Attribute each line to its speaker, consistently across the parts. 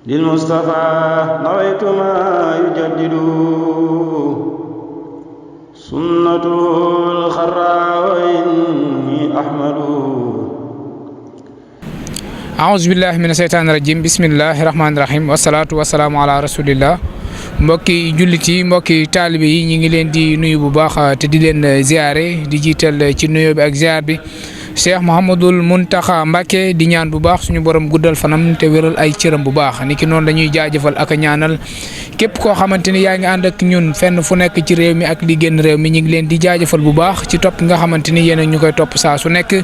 Speaker 1: للمصطفى نويت ما يجدد سنة الخراء وإني أحمد
Speaker 2: أعوذ بالله من الشيطان الرجيم بسم الله الرحمن الرحيم والصلاة والسلام على رسول الله mbokki jullit yi mbokki taalibe yi ñu ngi leen di nuyu bu baax te di leen ziare di jiital ci nuyoo bi ak ziar bi Cheikh Mouhamadoul Mountakha Mbacké di ñaan bu baax suñu borom guddal fanam te wéral ay cëram bu baax niki noonu dañuy jaajëfal ak ñaanal képp koo xamante ni yaa ngi ànd ak ñun fenn fu nekk ci réew mi ak li génn réew mi ñu ngi leen di jaajëfal bu baax ci topp nga xamante ni yéen ñu koy topp saa su nekk.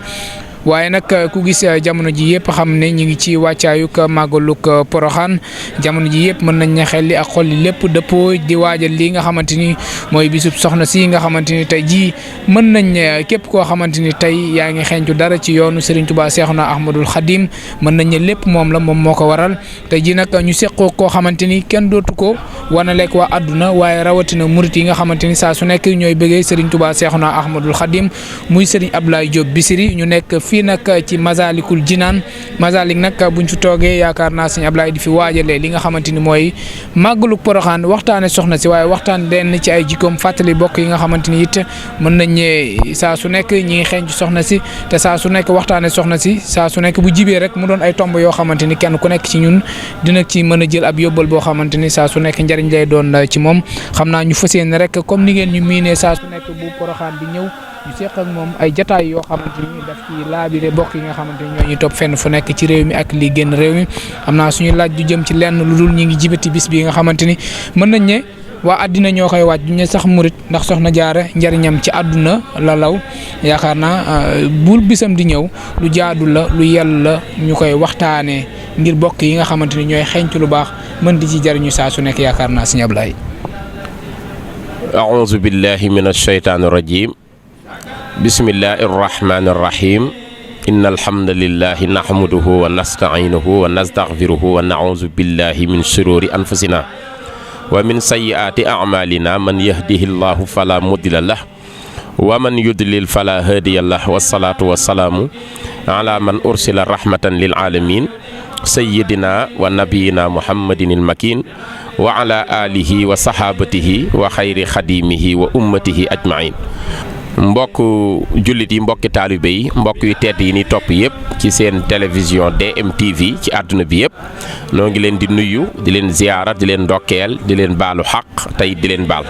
Speaker 2: waaye nag ku gis jamono ji yëpp xam ne ñu ngi ci wàccaayug màggalug Poroxaan jamono ji yëpp mën nañ ne xel li ak xol li lépp dëppoo di waajal lii nga xamante ni mooy bisub soxna si nga xamante ni tey jii mën nañ képp koo xamante ni tey yaa ngi xeeñtu dara ci yoonu Serigne Touba Cheikhouna Ahmadoul Khadim mën nañ ne lépp moom la moom moo ko waral tey jii nag ñu seqoo koo xamante ni kenn dootu ko wanaleeg waa àdduna waaye rawatina murit yi nga xamante ni saa su nekk ñooy bëggee Serigne Touba Cheikhouna Ahmadoul Khadim muy Serigne Abdoulaye Diop Bichri ñu nekk fii nag ci Masalikul Jinaan Masalik nag buñ fi toogee yaakaar naa sëñ Ablaye di fi waajalee li nga xamante ni mooy màggalu Poroxaan waxtaane soxna si waaye waxtaan leen ci ay jikkoom fàttali bokk yi nga xamante ni it mën nañ ne saa su nekk ñi ngi xeeñ ci soxna si te saa su nekk waxtaane soxna si saa su nekk bu jibee rek mu doon ay tomb yoo xamante ni kenn ku nekk ci ñun dina ci mën a jël ab yóbbal boo xamante ni saa su nekk njariñ lay doon ci moom xam naa ñu fas yéene rek comme ni ngeen ñu miinee saa su nekk bu Poroxaan di ñëw ñu seq ak moom ay jataay yoo xamante ni daf ci laabire bokk yi nga xamante ni ñoo ñu topp fenn fu nekk ci réew mi ak li génn réew mi xam naa suñu laaj du jëm ci lenn lu dul ñu ngi jibati bis bi nga xamante ni mën nañ ne waa àddina ñoo koy waaj du ñu sax murit ndax soxna jaara njariñam ci àdduna la law yaakaar naa bul bisam di ñëw lu jaadu la lu yell la ñu koy waxtaanee ngir bokk yi nga xamante ni ñooy xeeñtu lu baax mën di ci jariñu saa su nekk yaakaar naa Sëñ Ablaye.
Speaker 3: A'uuzu billahi minash shaytaani rajiim. bismillahi irrahmani irrahim inna alhamdulillahi nahmaduhu wa nasta'inuhu wa nastaghfiruhu wa na'udhu billahi min shururi anfusina wa min sayyiati a'malina man yahdihillahu fala mudilla lahu wa man yudlil fala hadiya lahu wassalatu wassalamu ala man ursila rahmatan lil alamin sayyidina wa nabiyyina muhammadinil makin wa ala alihi wa sahabatihi wa khayri khadimihi wa ummatihi ajma'in. mbokk jullit yi mbokki taalibe yi mbokk yu tedd yi ni topp yëpp ci seen télévision DMTV ci àdduna bi yëpp noo ngi leen di nuyu di leen ziyaara di leen ndokkeel di leen baalu xaq tey di leen baal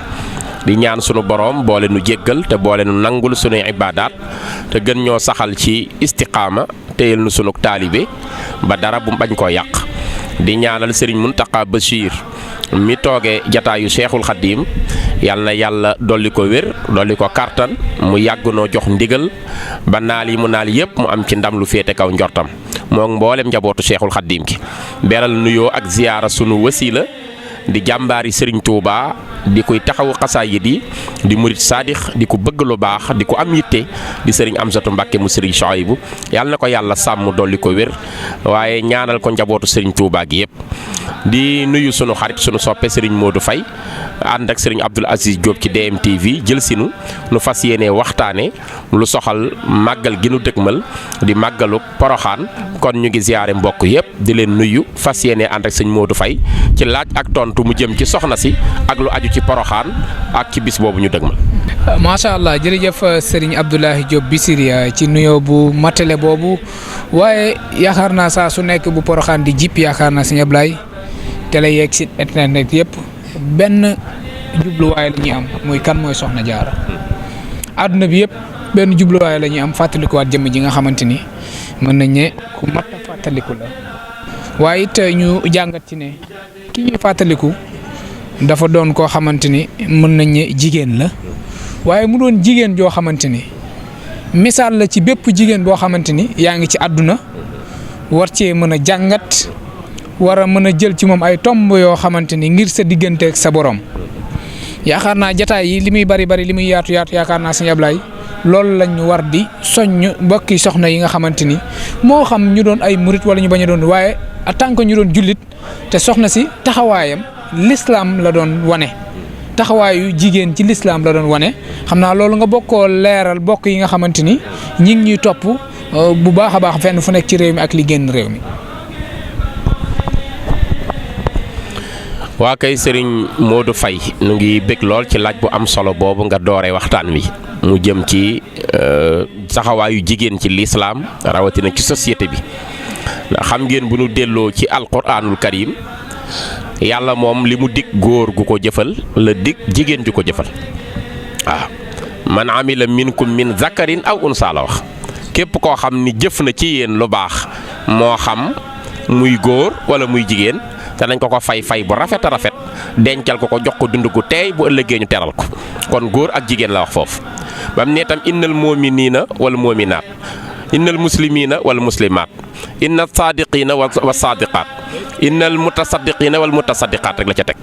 Speaker 3: di ñaan sunu boroom boole nu jéggal te boole nu nangul sunuy ibaadaat te gën ñoo saxal ci istiqaama téyel nu sunu taalibe ba dara bu bañ koo yàq di ñaanal Serigne Mountakha Bachir mi toogee jataayu Cheikhul Khadim yal na yàlla dolli ko wér dolli ko kartan mu yàgg noo jox ndigal ba naal yi mu naal yëpp mu am ci ndam lu féete kaw njortam moom mboolem njabootu Cheikhul Khadim ki beral nuyoo ak ziyaara sunu wasila di jàmbaari Serigne Touba di koy taxawu xasaayid yi di murit saadix di ko bëgg lu baax di ko am yitte di Serigne Amsatu Mbakke mu Serigne Chouaïbou yàlla na ko yàlla sàmm dolli ko wér waaye ñaanal ko njabootu Serigne Touba gi yëpp. di nuyu sunu xarit sunu soppe Serigne Modou Faye ànd ak Serigne Abdoul Aziz Diop ci DMTV jël sinu nu fas yéene waxtaane lu soxal màggal gi nu dëgmal di màggalu Poroxaan kon ñu ngi ziyaare mbokk yëpp di leen nuyu fas yéene ànd ak sëñ Modou Faye ci laaj ak tontu mu jëm ci soxna si ak lu aju ci Poroxaan ak ci bis boobu ñu dëgmal.
Speaker 2: macha allah jërëjëf Serigne Abdoulaye Diop Bichri ci nuyoo bu matale boobu waaye yaakaar naa saa su nekk bu Poroxaan di jip yaakaar naa Sëñ Ablaye télé yeeg site internet yëpp benn jubluwaay la ñuy am muy kan mooy soxna jaara àdduna bi yëpp benn jubluwaay la ñuy am fàttalikuwaat jëmm ji nga xamante ni mën nañ ne ku mat a fàttaliku la waaye it ñu jàngat ci ne ki ñuy fàttaliku dafa doon koo xamante ni mën nañ ne jigéen la waaye mu doon jigéen joo xamante ni misaal la ci bépp jigéen boo xamante ni yaa ngi ci àdduna war cee mën a jàngat war a mën a jël ci moom ay tomb yoo xamante ni ngir sa diggante ak sa borom yaakaar naa jataay yi li muy bari li muy yaatu yaakaar naa Sëñ Ablaye loolu lañ ñu war di soññ mbokki soxna yi nga xamante ni moo xam ñu doon ay murit wala ñu bañ a doon waaye en tant que ñu doon jullit te soxna si taxawaayam l'islam la doon wane taxawaayu jigéen ci l'islam la doon wane xam naa loolu nga bokkoo leeral bokk yi nga xamante ni ñi ngi ñuy topp bu baax a baax fenn fu nekk ci réew mi ak li génn réew mi.
Speaker 3: waa kay Serigne Modou Faye nu ngi bég lool ci laaj bu am solo boobu nga dooree waxtaan wi mu jëm ci taxawaayu jigéen ci lislaam rawatina ci société bi ndax xam ngeen bu nu delloo ci alquranul karim yàlla moom li mu dig góor gu ko jëfal la dig jigéen ju ko jëfal waaw man amila minkum min zakarin aw unsa la wax képp koo xam ni jëf na ci yéen lu baax moo xam muy góor wala muy jigéen te nañ ko ko fay bu rafet a rafet dencal ko jox ko dund gu teey bu ëllëgee ñu teral ko kon góor ak jigéen la wax foofu ba mu ne tam innal mu'minina wal mu'minaat innal muslimina wal muslimaat innal saadiqina wa saadiqaat innal mutasaddiqina wal mutasaddiqaat rek la ca teg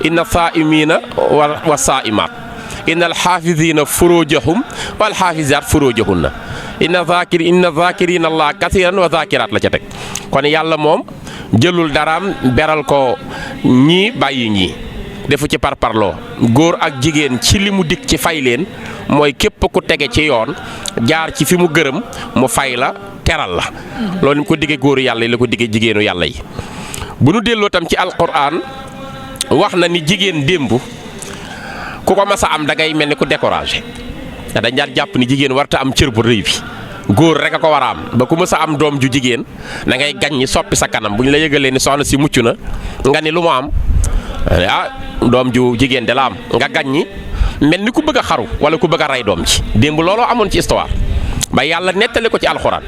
Speaker 3: innal saa'imina wa saa'imaat innal xaafizina furujahum wal xaafizaat furujahunna inna zaakirina allah kasiran wa zaakiraat la ca teg kon yàlla moom jëlul daraam beral ko ñii bàyyi ñii defu ci parparloo góor ak jigéen ci li mu dikk ci fay leen mooy képp ku tege ci yoon jaar ci fi mu gërëm mu fay la teral la loolu ni mu ko diggee góoru yàlla yi la ko diggee jigéenu yàlla yi bu nu delloo tam ci alquran wax na ni jigéen démb ku ko mas a am da ngay mel ni ku découragé dañ daan jàpp ni jigéen warta am cër bu rëy bi góor rek a ko war a am ba ku mës a am doom ju jigéen da ngay gaññi soppi sa kanam bu ñu la yëgalee ni soxna si mucc na nga ni lu mu am doom ju jigéen de la am nga gaññi mel ni ku bëgg a xaru wala ku bëgg a rey doom ji démb looloo amoon ci histoire ba yàlla nettali ko ci alxuraan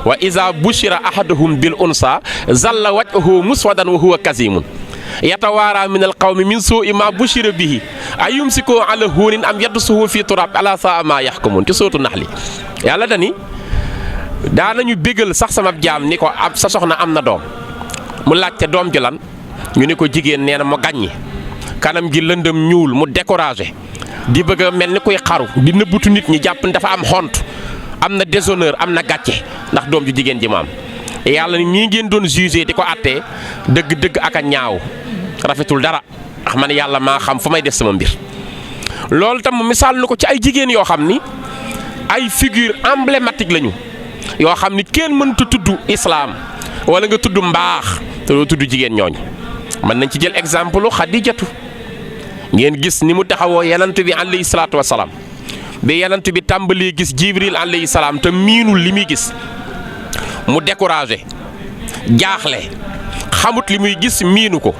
Speaker 3: wa iza bushira ahaduhum bil unsa zalla wajhuhu muswadan wa huwa kazimun yatawaara min alqawmi min suu'i ma bushira bihi ayumsiku ala hunin am yadsuhu fi turab ala saa ma yaxkumun ci sootu naxli yàlla dani daanañu bégal sax sama jaam ni ko ab sa soxna am na doom mu laajte doom ji lan ñu ni ko jigéen nee na mu gàññi kanam gi lëndëm ñuul mu découragé di bëgg a mel ni kuy xaru di nëbbutu nit ñi jàpp ni dafa am xont am na déshonneur am na gàcce ndax doom ju jigéen ji ma am yàlla ni ñii ngeen doon jugé di ko àttee dëgg-dëgg ak a ñaaw rafetul dara ndax man yàlla maa xam fu may def sama mbir loolu tam misaal na ko ci ay jigéen yoo xam ni ay figure emblématique lañu yoo xam ni kenn mënta tudd islam wala nga tudd mbaax te doo tudd jigéen ñooñu mën nañ ci jël exemple Xadijatu ngeen gis ni mu taxawoo yanant bi alayhi salaatu wasalaam bi yanant bi tàmbalee gis Jibril alayhi salaam te miinul li muy gis mu découragé jaaxle xamut li muy gis miinu ko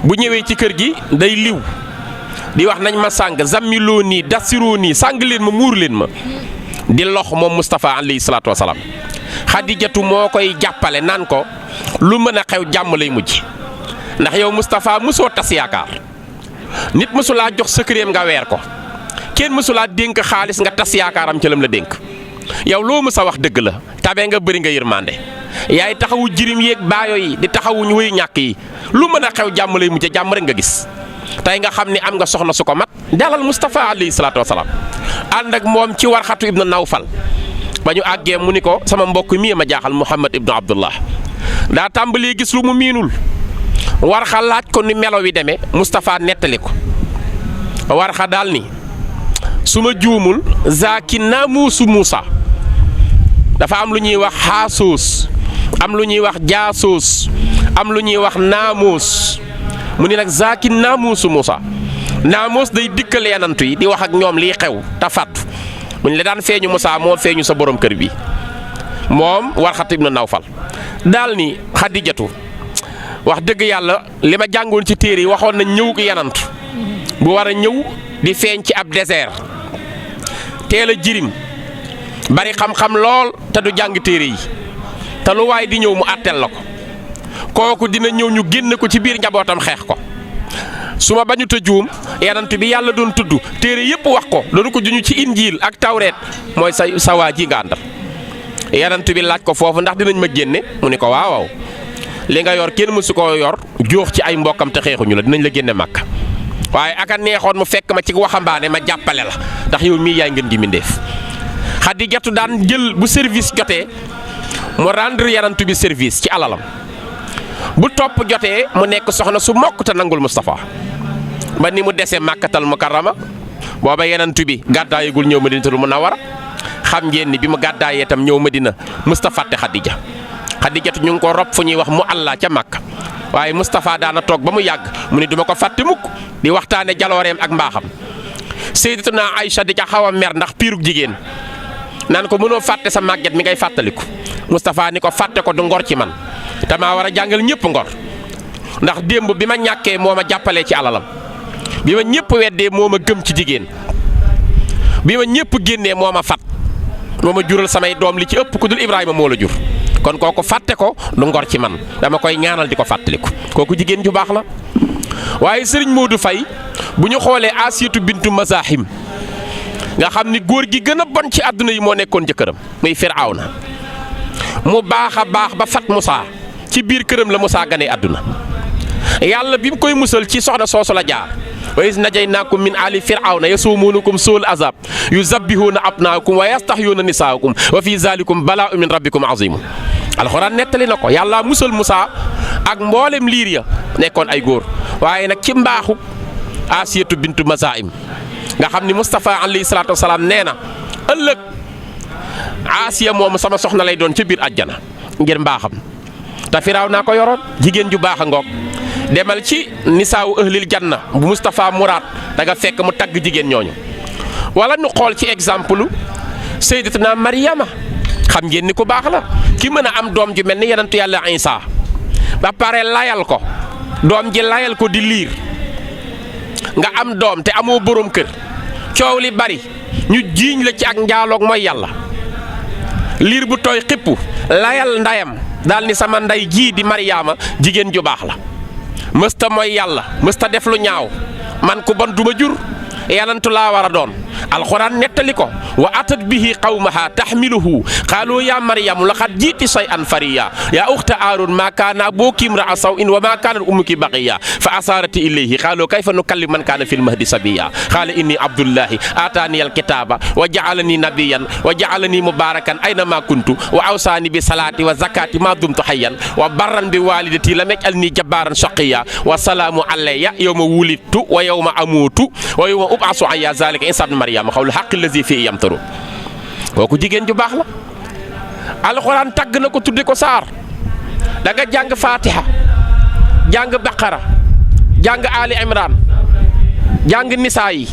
Speaker 3: bu ñëwee ci kër gi day liw di wax nañ ma sàng zammiloo nii dasiroo nii sàng leen ma muur leen ma di lox moom Moustapha alayhi salaatu wasalaam Xadijatu moo koy jàppale naan ko lu mën a xew jàmm lay mujj ndax yow Moustapha mësoo tas yaakaar nit mësulaa jox secret nga weer ko kenn mësulaa dénk xaalis nga tas yaakaaram ca lam la dénk yow loo mës a wax dëgg la tabe nga bëri nga yërmande yaay taxawu jirim yeeg baayo yi di taxawu ñu wéy ñàkk yi lu mën a xew jàmm lay mujj jàmm rek nga gis tey nga xam ni am nga soxna su ko mat dalal Moustapha alayhi salaatu wasalaam ànd ak moom ci Warxatu ibnu Nawfal ba ñu àggee mu ni ko sama mbokk mii ma jaaxal Muhammad ibnu Abdullah daa tàmbalee gis lu mu miinul Warxa laaj ko ni melo wi demee Moustapha nettali ko Warxa daal ni su ma juumul zaaki naamuusu Muusa dafa am lu ñuy wax xaasuus am lu ñuy wax jaasuus am lu ñuy wax naamuus mu ni nag zaaki naamuusu Muusa naamuus day dikkal yanantu yi di wax ak ñoom liy xew te fàttu mu ni la daan feeñu Muusa moo feeñu sa borom kër bi moom Warxatu ibnu Nawfal daal ni Xadijatu wax dëgg yàlla li ma jàngoon ci téere yi waxoon nañ ñëw ko yanantu bu war a ñëw di feeñ ci ab désert teel a jirim bari xam-xam lool te du jàng téere yi te lu waay di ñëw mu àtteel la ko kooku dina ñëw ñu génn ko ci biir njabootam xeex ko su ma bañu te juum yanantu bi yàlla doon tudd téere yépp wax ko doonu ko juñu ci injiil ak tawreet mooy sa waa ji nga àndal yanantu bi laaj ko foofu ndax dinañ ma génne mu ni ko waaw li nga yor kenn mësu ko yor joox ci ay mbokkam te xeexuñu la dinañ la génne Màkka waaye aka neexoon mu fekk ma ci waxambaane ma jàppale la ndax yow mii yaay ngeen gi mindeef Xadijatu daan jël bu service jotee mu rendre yanantu bi service ci alalam bu topp jotee mu nekk soxna su mokk te nangul Moustapha ba ni mu desee Màkkatal Mukarrama booba yanantu bi gàddaayagul ñëw Madinatul Munawwara xam ngeen ni bi mu gàddaayee tam ñëw Madina Moustapha te Xadija Xadijatu ñu ngi ko rob fu ñuy wax mu Allah ca Makka waaye Moustapha daana toog ba mu yàgg mu ni duma ko fàtte mukk di waxtaane jalooreem ak mbaaxam. Sayyidatuna Aïcha di ca xaw a mer ndax piirug jigéen naan ko mënoo fàtte sa màgget mi ngay fàttaliku Moustapha ni ko fàtte ko du ngor ci man damaa war a jàngal ñëpp ngor ndax démb bi ma ñàkkee moo ma jàppalee ci alalam bi ma ñëpp weddee moo ma gëm ci jigéen bi ma ñëpp génnee moo ma fat moo ma jural samay doom li ci ëpp ku dul Ibrahima moo la jur kon kooku fàtte ko du ngor ci man dama koy ñaanal di ko fàttaliku kooku jigéen ju baax la. waaye Serigne Modou Faye bu ñu xoolee Asiyatu bintu Mazahim nga xam ni góor gi gën a bon ci àdduna yi moo nekkoon jëkkëram muy Firawna mu baax a baax ba fat Moussa ci biir këram la Moussa ganee àdduna yàlla bi mu koy musal ci soxna soosu la jaar wa iz najaynaakum min aali firawna yasumuunakum suul azab yuzabbihuuna abnaakum wa yastahyuuna nisaakum wa fi zalikum balaa'un min rabbikum azimun alxuraan nettali na ko yàlla musal Moussa ak mboolem liir ya nekkoon ay góor waaye nag ci mbaaxu Asiyatu bintu Mazahim nga xam ni Moustapha alayhi salaatu wasalaam nee na ëllëg Asiya moomu sama soxna lay doon ca biir àjjana ngir mbaaxam te firaaw naa ko yoroon jigéen ju baax a ngoog demal ci nisaawu ahlil janna bu Moustapha Mourad da nga fekk mu tagg jigéen ñooñu wala nu xool ci exemple Sayyidatuna Maryama xam ngeen ni ku baax la ki mën a am doom ju mel ni yonentu yàlla Isa ba pare layal ko doom ji layal ko di liir nga am doom te amoo borom kër coow li bari ñu jiiñ la ci ak njaaloog mooy yàlla liir bu tooy xippu layal ndayam daal ni sama nday jii di Maryama jigéen ju baax la mësta mooy yàlla mësta def lu ñaaw man ku bon duma jur yanantu laa war a doon alxuraan nettali ko wa atat bihi qawmaha tahmiluhu qaalu ya maryamu laqad jiiti shay'an fariya ya ukhta aaron ma kaana abuki imra'a saw'in wa ma kaanat ummuki baghiya fa asarati ilayhi qaalu kayfa nukallimu man kaana fil mahdi sabiyya qaala inni abdullahi atani alkitaba wa ja'alani nabiyyan wa ja'alani mubarakan aynama kuntu wa awsani bi salati wa zakati ma dumtu hayyan wa barran bi walidati lam yaj'alni jabbaran shaqiyya wa salaamu alayya yawma wulidtu wa yawma amutu wa yawma ub'asu hayya zalika isa ibn maryam xawlu xaqi lazi fii yamtaru kooku jigéen ju baax la alxuraan tagg na ko tudde ko saar da nga jàng fatiha jàng baqara jàng ali imran jàng nisaa yi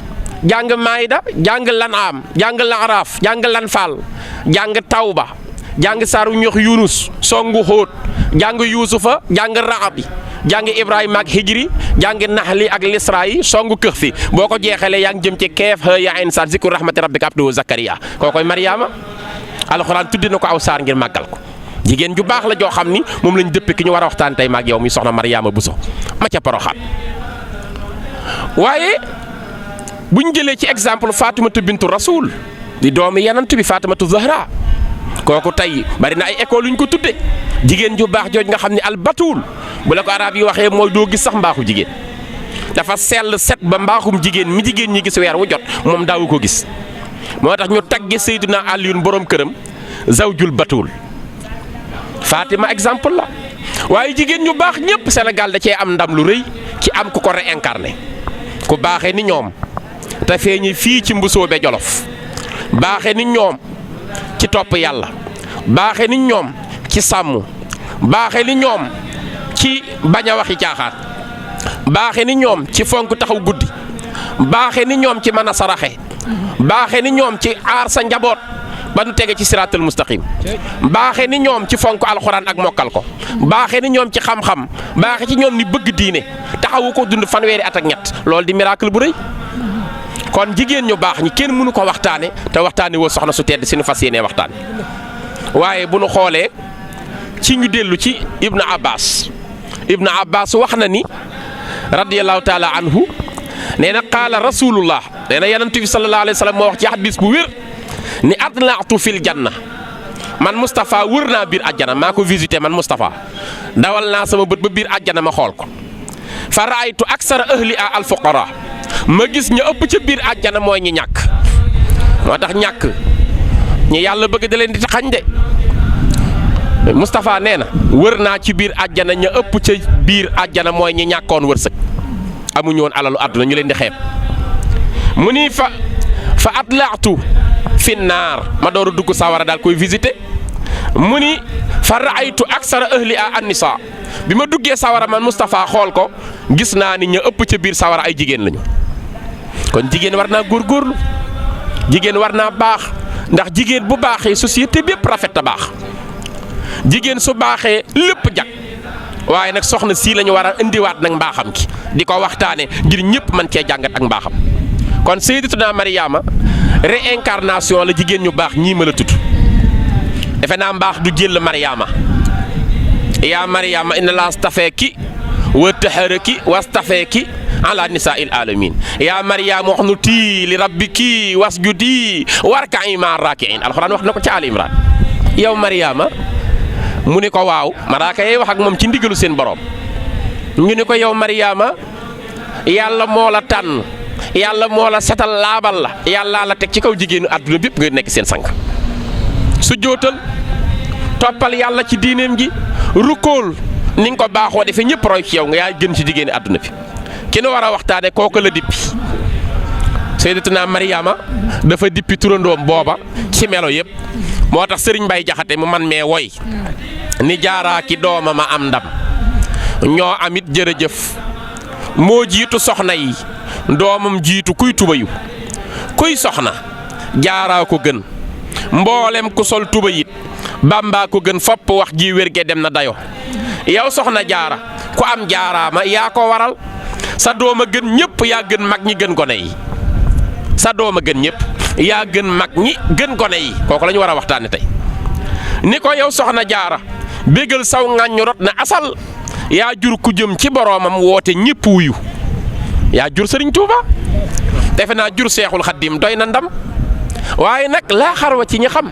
Speaker 3: jàng maayda jàng lanaam jàng laaraaf jàng lanfaal jàng tawba jàng saaru ñox yunus songu xóot jàng yuusufa jàng raxabi jàng Ibrahima ak hijri jàng naxli ak lisra yi songu këx fi boo ko jeexalee yaa ngi jëm ci keef ya insaan zikru rahmati rabbika abduhu Zakariya kookoy Maryama alxuraan tuddi na ko aw saar ngir màggal ko jigéen ju baax la joo xam ni moom lañ dëppe ki ñu war a waxtaan tey maag yow mi soxna Maryama Bousso ma ca Poroxaan waaye bu ñu jëlee ci exemple Fatimatu bintu Rasul di doomi yanant bi Fatimatu Zahra kooku tey bari na ay école yu ñu ko tudde jigéen ju baax jooj nga xam ne albatul bu la ko arab yi waxee mooy doo gis sax mbaaxu jigéen dafa sell set ba mbaaxum jigéen mi jigéen ñi gis weer wu jot moom daawu ko gis moo tax ñu tagge Seydina Aliyun borom këram zawjul batul Fatima exemple la waaye jigéen ñu baax ñëpp Sénégal da cee am ndam lu rëy ci am ku ko réincarné ku baaxee ni ñoom te feeñi fii ci Mbusoobe Jolof baaxee ni ñoom ci topp yàlla baaxee ni ñoom ci sàmm baaxee ni ñoom ci bañ a waxi caaxaan baaxe ni ñoom ci fonk taxaw guddi baaxe ni ñoom ci mën a saraxe baaxe ni ñoom ci aar sa njaboot ba nu tege ci siraatal mustaqim baaxe ni ñoom ci fonk alxuraan ak mokkal ko baaxe ni ñoom ci xam-xam baaxe ci ñoom ni bëgg diine taxawu ko dund fanweeri at ak ñett loolu di miracle bu rëy kon jigéen ñu baax ñi kenn mënu ko waxtaane te waxtaane woo soxna su tedd si nu fas yéenee waxtaan waaye bu nu xoolee ci ñu dellu ci Ibnu Abbas wax na ni radiyallahu taala anhu nee na qaala rasulullah nee na yonent bi sallallahu alayhi wa sallam moo wax ci hadis bu wér ni atlaatu fil janna man Moustapha wër naa biir àjjana maa ko visité man Moustapha dawal naa sama bët ba biir àjjana ma xool ko fa raaytu aksara ahli al fuqara ma gis ñu ëpp ca biir àjjana mooy ñi ñàkk moo tax ñàkk ñi yàlla bëgg da leen di taxañ de Moustapha nee na wër naa ci biir àjjana ña ëpp ca biir àjjana mooy ñi ñàkkoon wërsëg amuñu woon alalu àdduna ñu leen di xeeb mu ni fa atlaatu fi naar ma door a dugg sawara daal koy visité mu ni fa raaytu aksara ahli a annisa bi ma duggee sawara man Moustapha xool ko gis naa ni ña ëpp ca biir sawara ay jigéen lañu. kon jigéen war naa góorgóorlu, jigéen war naa baax, ndax jigéen bu baaxee société bépp rafet a baax. jigéen su baaxee lépp jag. waaye nag soxna sii la ñu war a indiwaat nag mbaaxam ki di ko waxtaane ngir ñëpp mën cee jàngat ak mbaaxam. kon Sayyidatuna Mariama réincarnation la jigéen ñu baax ñii ma la tudd. defe naa mbaax du jël Mariama yaa Mariama inna laa stafeeki wa taharaki wa stafeeki ala nisaa'il alamin yaa Mariama uqnutii li rabbiki wasjudi warka'i ma'a raaki'in alxuraan wax na ko ci Ali Imran. yow Mariama mu ni ko waaw malaaka yi wax ak moom ci ndigalu seen borom ñu ni ko yow Mariama yàlla moo la tànn yàlla moo la setal laabal la yàlla la teg ci kaw jigéenu àdduna bépp nga nekk seen sang. su jootal toppal yàlla ci diineem gi rukkool ni nga ko baaxoo defee ñëpp roy ci yow nga yaa gën ci jigéeni àdduna bi. ki nu war a waxtaane kooku la dippi Sayyidatuna Mariama dafa dippi turandoom booba ci melo yëpp moo tax Sëriñ Mbay Jaxate mu man mee woy ni jaaraa ki dooma ma am ndam ñoo amit jërëjëf moo jiitu soxna yi doomam jiitu kuy tubayu kuy soxna jaaraa ko gën mboolem ku sol tuba yit Bàmbaa ko gën fopp wax ji wérge dem na dayo yow soxna jaara ku am jaaraama yaa ko waral sa doom a gën ñëpp yaa gën mag ñi gën gone yi sa doom a gën ñëpp yaa gën mag ñi gën gone yi kooku la ñu war a waxtaane tey ni ko yow soxna jaara bégal saw ŋàññu rot na asal yaa jur ku jëm ci boroomam woote ñëpp wuyu yaa jur Sëriñ Tuuba defe naa jur Seexul Xaddim doy na ndam waaye nag laa xarwa ci ñi xam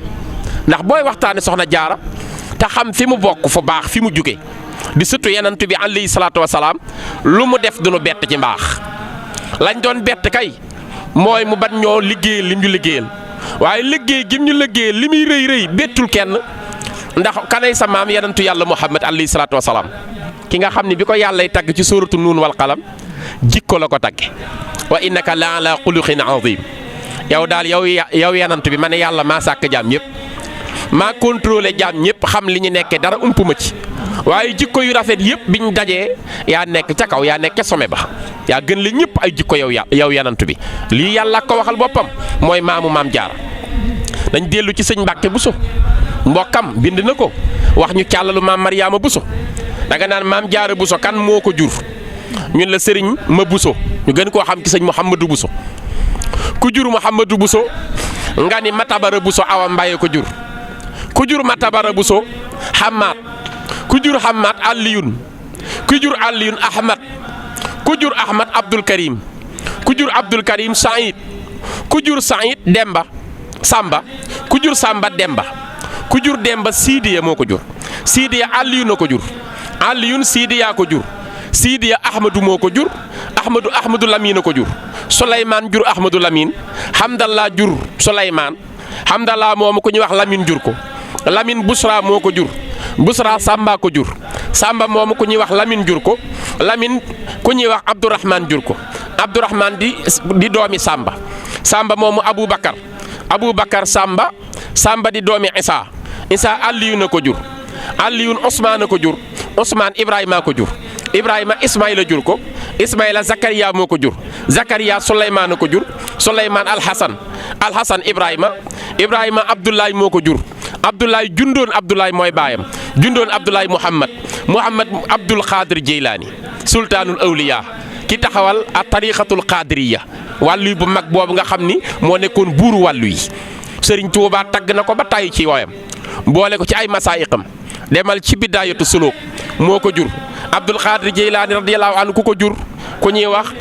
Speaker 3: ndax booy waxtaane soxna jaara te xam fi mu bokk fu baax fi mu jóge di sëtu Yonent bi alayhi salaatu wasalaam lu mu def du nu bett ci mbaax lañ doon bett kay mooy mu bat ñoo liggéeyal lim ñu liggéeyal waaye liggéey gim ñu liggéeyal li muy rëy rëy bettul kenn ndax kanay sa maam Yonentu yàlla Muhammad alayhi salaatu wasalaam ki nga xam ne bi ko yàllay tagg ci suuratu nuun wal qalam jikko la ko tagge wa innaka la ala xuluqin azim yow daal yow Yonent bi ma ne yàlla maa sàkk jaam ñëpp maa contrôlé jaam ñëpp xam li ñu nekkee dara ump ma ci waaye jikko yu rafet yëpp biñ dajee yaa nekk ca kaw yaa nekk ca sommet ba yaa gën li ñëpp ay jikko yow Yonent bi lii yàlla ko waxal boppam mooy maamu maam Jaara dañ dellu ci sëñ Mbàkke Buso mbokkam bind na ko wax ñu càllalu maam Mariama Buso danga naan maam Jaara Buso kan moo ko jur ñun la sëriñ ma Buso ñu gën koo xam ci sëñ Mouhamadou Buso ku jur Mouhamadou Buso nga ni Matabara Buso Awa Mbaye ko jur ku jur Matabara Buso Hammaat ku jur Hammaat Aliyun ku jur Aliyun Ahmad ku jur Ahmad Abdul Karim ku jur Abdul Karim Saïd ku jur Saïd Demba Samba ku jur Samba Demba ku jur Demba Sidiya moo ko jur Sidiya Aliyun a ko jur Aliyun Sidiya ko jur Sidiya Ahmadu moo ko jur Ahmadu Lamine a ko jur Souleymane jur Ahmadu Lamine Hamdallah jur Souleymane Hamdallah moomu ku ñuy wax Lamine jur ko Lamine Busra moo ko jur Busra Samba ko jur Samba moomu ku ñuy wax Lamine jur ko Lamine ku ñuy wax Abdourahman jur ko Abdourahman di doomi Samba Samba moomu Aboubacar Samba Samba di doomi Isa Aliyun a ko jur Aliyun Ousmane a ko jur Ousmane Ibrahima ko jur Ibrahima Ismaïla jur ko Ismaïla Zakaria moo ko jur Zakaria Souleymane a ko jur Souleymane Alhasan Ibrahima Abdoulaye moo ko jur Abdoulaye jundoon Abdoulaye mooy baayam jundoon Abdoulaye Muhammad Abdul Xaadir Jeylaani sultaanul awliya ki taxawal a tariqatul qaadiriya wàllu bu mag boobu nga xam ni moo nekkoon buuru wàllu yi Sëriñ Tuubaa tagg na ko ba tàyyi ci wooyam boole ko ci ay masaayiqam demal ci bidaayatu suluk moo ko jur Abdul Xaadir Jeylaani radiyallahu anhu ku ko jur ku ñuy wax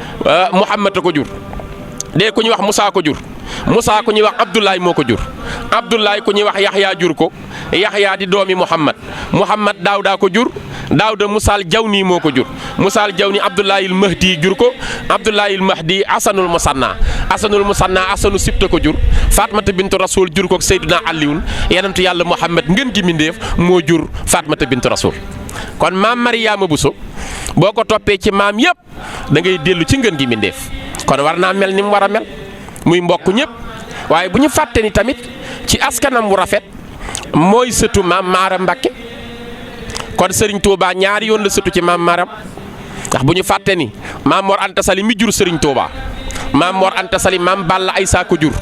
Speaker 3: Muhammad a ko jur ku ñuy wax Musaa ko jur Musaa ku ñuy wax Abdoulaye moo ko jur Abdoulaye ku ñuy wax Yaxya jur ko Yaxya di doomi Muhammad Daawda ko jur Daawda Musaal Jawni moo ko jur Musaal Jawni Abdoulaye Mahdi jur ko Abdoulaye Mahdi Asanul Musanna Asanu Sibta ko jur Fatmata bintu Rasul jur ko Seydina Aliyun Yonentu yàlla Muhammad ngeen gi mindeef moo jur Fatmata bintu Rasul kon maam Mariama Buso boo ko toppee ci maam yëpp da ngay dellu ci ngeen gi mindeef kon war naa mel ni mu war a mel muy mbokk ñëpp waaye bu ñu fàtte ni tamit ci askanam wu rafet mooy sëtu maam Maaram Mbàkke kon Serigne Touba ñaari yoon la sëtu ci maam Maaram ndax bu ñu fàtte ni maam Mor Anta Sali mi jur Serigne Touba maam Mor Anta Sali maam Balla Aysa ko jur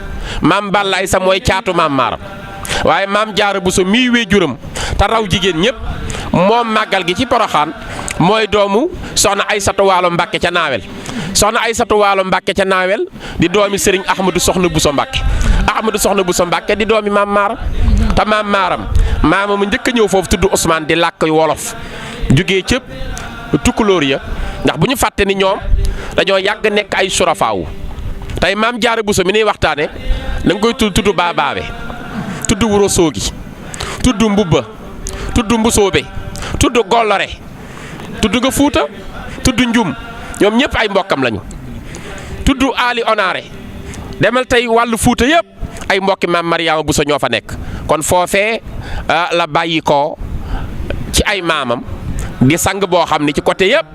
Speaker 3: maam Balla Aysa mooy caatu maam Maaram waaye maam Jaara Buso mii wéejuram te raw jigéen ñëpp moom màggal gi ci Poroxaan mooy doomu soxna Aysatu Waalo Mbàkke ca Naawel soxna Aysatu Waalo Mbàkke ca Naawel di doomi Serigne Ahmadou Soxna Buso Mbàkke Ahmadou Soxna Buso Mbàkke di doomi maam Maaram te maam Maaram maama mu njëkk a ñëw foofu tudd Ousmane di làkk wolof jugee cëpp tukkulóor ya ndax bu ñu fàtte ni ñoom dañoo yàgg nekk ay surafaawu tey maam Jaara Buso mi nuy waxtaane da nga koy tudd baabaabe tudd wuro soogi tudd mbubba tudd mbusoobe tudd gollore tudd nga fuuta tudd njum ñoom ñëpp ay mbokkam lañu tudd Ali Onaare demal tey wàllu fuuta yëpp ay mbokki maam Mariama Buso ñoo fa nekk kon foofee la bàyyi ko ci ay maamam di sang boo xam ni ci côté yëpp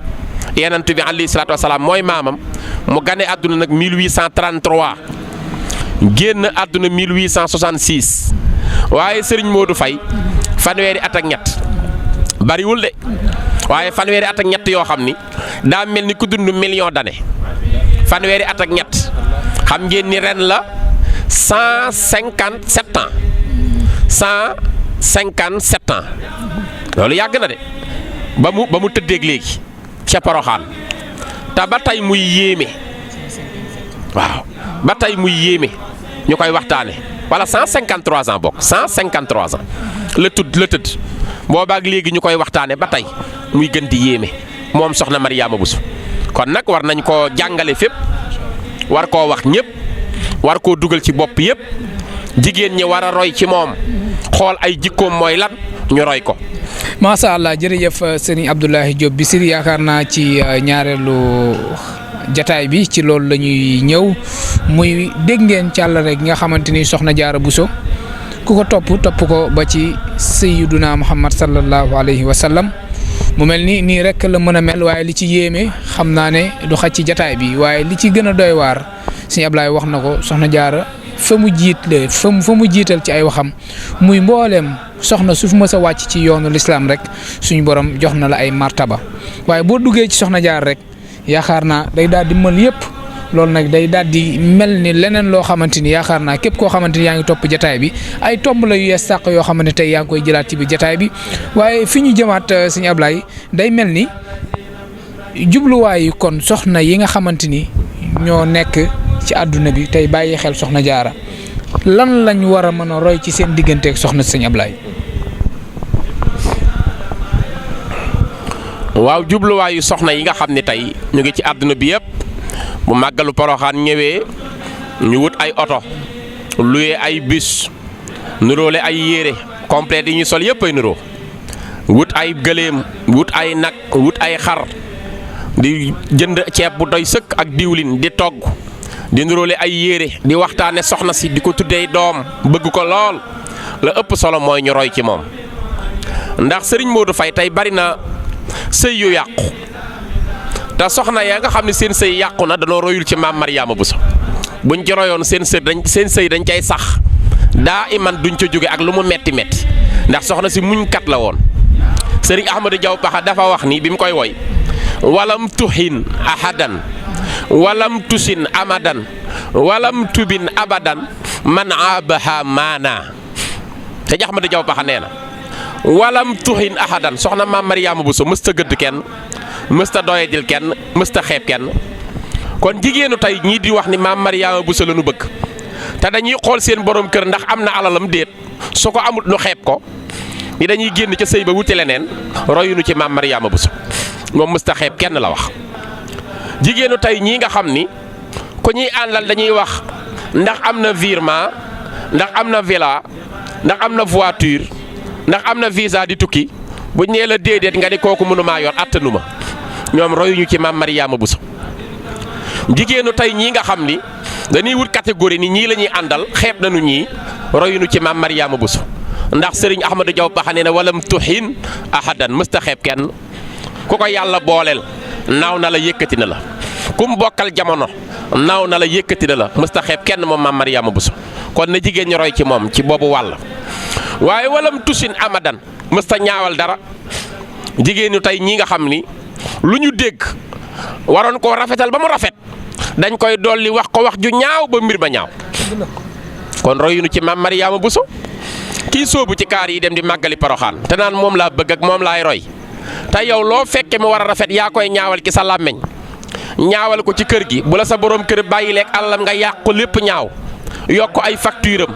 Speaker 3: Yonent bi alayhi salaatu wasalaam mooy maamam mu gane àdduna nag 1833 génn àdduna 1866 waaye Serigne Modou Faye fanweeri at ak ñett bariwul de waaye fanweeri at ak ñett yoo xam ni daa mel ni ku dund million d'années fanweeri at ak ñett xam ngeen ni ren la 157 ans 157 ans loolu yàgg na de ba mu tëddeeg léegi ca Poroxaan te ba tey muy yéeme waaw ba tey muy yéeme ñu koy waxtaane wala 153 ans bokk 153 ans la tëdd boobaak léegi ñu koy waxtaane ba tey muy gën di yéeme moom soxna Mariama Bousso kon nag war nañ koo jàngale fépp war koo wax ñëpp war koo dugal ci bopp yëpp jigéen ñi war a roy ci moom xool ay jikkoom mooy lan ñu roy ko.
Speaker 2: macha allah jërëjëf sëriñ Abdoulaye Diop Bichri yaakaar naa ci ñaareelu jataay bi ci loolu la ñuy ñëw muy dégg ngeen càllale gi nga xamante ni soxna Jaara Bousso ku ko topp ko ba ci sayyiduna Muhammad sallallahu alayhi wa sallam mu mel ni nii rek la mën a mel waaye li ci yéeme xam naa ne du xaj ci jataay bi waaye li ci gën a doy waar sëñ Ablaye wax na ko soxna Jaara fa mu jiital ci ay waxam muy mbooleem soxna su fi mës a wàcc ci yoonu lislaam rek suñu borom jox na la ay martaba waaye boo duggee ci soxna Jaara rek yaakaar naa day daal di mën yëpp loolu nag day daal di mel ni leneen loo xamante ni yaakaar naa képp koo xamante ni yaa ngi topp jataay bi ay tomb la yu yees sàq yoo xamante ne tey yaa ngi koy jëlaat ci biir jataay bi waaye fi ñu jëmaat sëñ Ablaye day mel ni jubluwaayu kon soxna yi nga xamante ni ñoo nekk ci àdduna bi tey bàyyi xel soxna Jaara lan lañ war a mën a roy ci seen digganteeg soxna sëñ Ablaye.
Speaker 3: waaw jubluwaayu soxna yi nga xam ne tey ñu ngi ci àdduna bi yëpp bu màggalu Poroxaan ñëwee ñu wut ay oto luye ay bus nuróole ay yére complet yi ñu sol yëpp ay nuroo wut ay gëléem wut ay nag wut ay xar di jënd ceeb bu doy sëkk ak diwlin di togg di nuróole ay yére di waxtaane soxna si di ko tuddee doom bëgg ko lool la ëpp solo mooy ñu roy ci moom ndax Serigne Modou Faye tey bari na sëy yu yàqu te soxna yaa nga xam ne seen sëy yàqu na danoo royul ci maam Mariama Bousso buñ ci royoon seen sëy dañ cay sax daa iman duñ ca jóge ak lu mu metti metti ndax soxna si muñkat la woon Serigne Ahmadou Diaw Pakha dafa wax ni bi mu koy woy walam tuhin ahadan walam tusin amadan walam tubin abadan man abaha maana te Ahmadou Diaw Pakha nee na walam tuhin ahadan soxna maam Mariama Bousso mësta gëdd kenn mësta doyadil kenn mësta xeeb kenn kon jigéenu tey ñii di wax ni maam Mariama Bousso la nu bëgg te dañuy xool seen borom kër ndax am na alalam déet su ko amut nu xeeb ko ni dañuy génn ca sëy ba wuti leneen royunu ci maam Mariama Bousso moom mësta xeeb kenn la wax jigéenu tey ñii nga xam ni ku ñuy àndal dañuy wax ndax am na virement ndax am na villa ndax am na voiture ndax am na visa di tukki buñ nee la déedéet nga ni kooku mënumaa yor attanu ma ñoom royuñu ci maam Mariama Bousso jigéenu tey ñii nga xam ni dañuy wut catégorie ni ñii la ñuy àndal xeeb nañu ñii royuñu ci maam Mariama Bousso ndax Serigne Ahmadou Diaw Pakha nee na walam tuhin ahadan mësta xeeb kenn ku ko yàlla booleel naaw na la yëkkati na la kum bokkal jamono naaw na la yëkkati na la mësta xeeb kenn moom maam Mariama Bousso kon na jigéen ñi roy ci moom ci boobu wàll waaye walam tusin amadan mësta ñaawal dara. jigéen ñu tey ñii nga xam ni lu ñu dégg waroon koo rafetal ba mu rafet dañ koy dolli wax ko wax ju ñaaw ba mbir ba ñaaw. kon royunu ci maam Mariama Bousso kii sóobu ci kaar yi dem di màggali Poroxaan te naan moom laa bëgg ak moom laay roy te yow loo fekke mu war a rafet yaa koy ñaawal ci sa làmmeñ ñaawal ko ci kër gi bu la sa borom kër bàyyi leeg àllam nga yàq ko lépp ñaaw yokk ay facture am